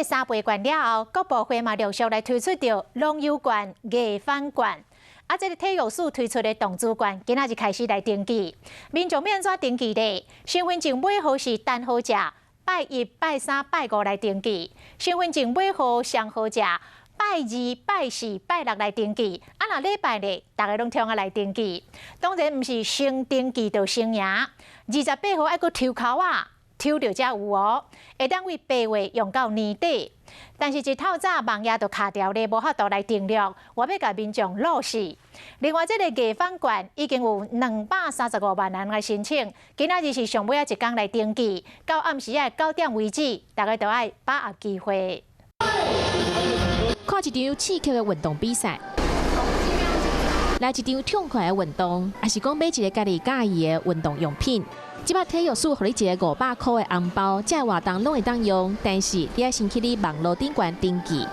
三倍券了後，國博會嘛陸續來推出著農遊券、藝坊券。啊，這个體育署推出的動資券，今仔日開始來登記。民眾欲按怎登記咧？身份證尾號是單號者，拜一、拜三、拜五來登記；身份證尾號雙號者，拜二、拜四、拜六來登記。啊，若禮拜咧，逐个攏通仔來登記。當然毋是先登記就先贏。28號愛閣抽籤仔，抽著才有哦。會當對8月用到年底。但是，一透早網頁就卡牢咧，無法度來登錄。我欲共民眾落實。另外，這个藝坊券已經有235萬人來申請，今仔日是上尾仔一工來登記，到暗時仔9點為止，大家都愛把握機會。看一場刺激的運動比賽，來一場痛快的運動，抑是講買一个家己佮意的運動用品。這擺體育署予你一个500箍的紅包，這个活動攏會當用，但是你愛先去你網路頂懸登記。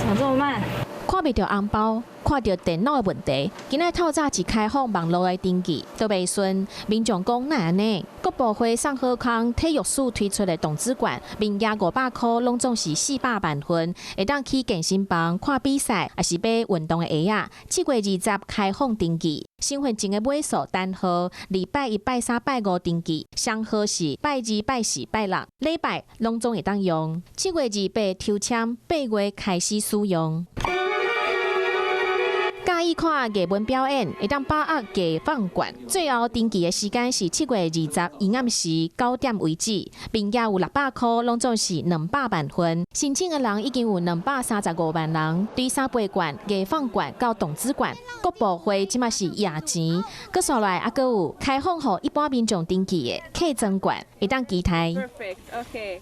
怎麼這麼慢？看袂著紅包，看著電腦的問題。今仔透早一開放網路來登記，都袂順。民眾講哪會按呢？國博會送好康，體育署推出的動資券，面額五百箍，攏總是400萬份，會當去健身房看比賽，抑是買運動的鞋仔。7月20開放登記，身份證的尾數單號，禮拜一、拜三、拜五登記，雙號是拜二、拜四、拜六，禮拜攏總會當用。7月28抽籤，8月開始使用。佮意看藝文表演，會當把握藝坊券。最後登記的時間是7月20日暗時9點為止，面額有600箍，攏總是200萬份。申請的人已經有235萬人。對三倍券、藝坊券到動資券，國博會這馬是贏錢。閣紲來猶閣有開放予一般民眾登記的客莊券，會當期待。 Perfect. Okay.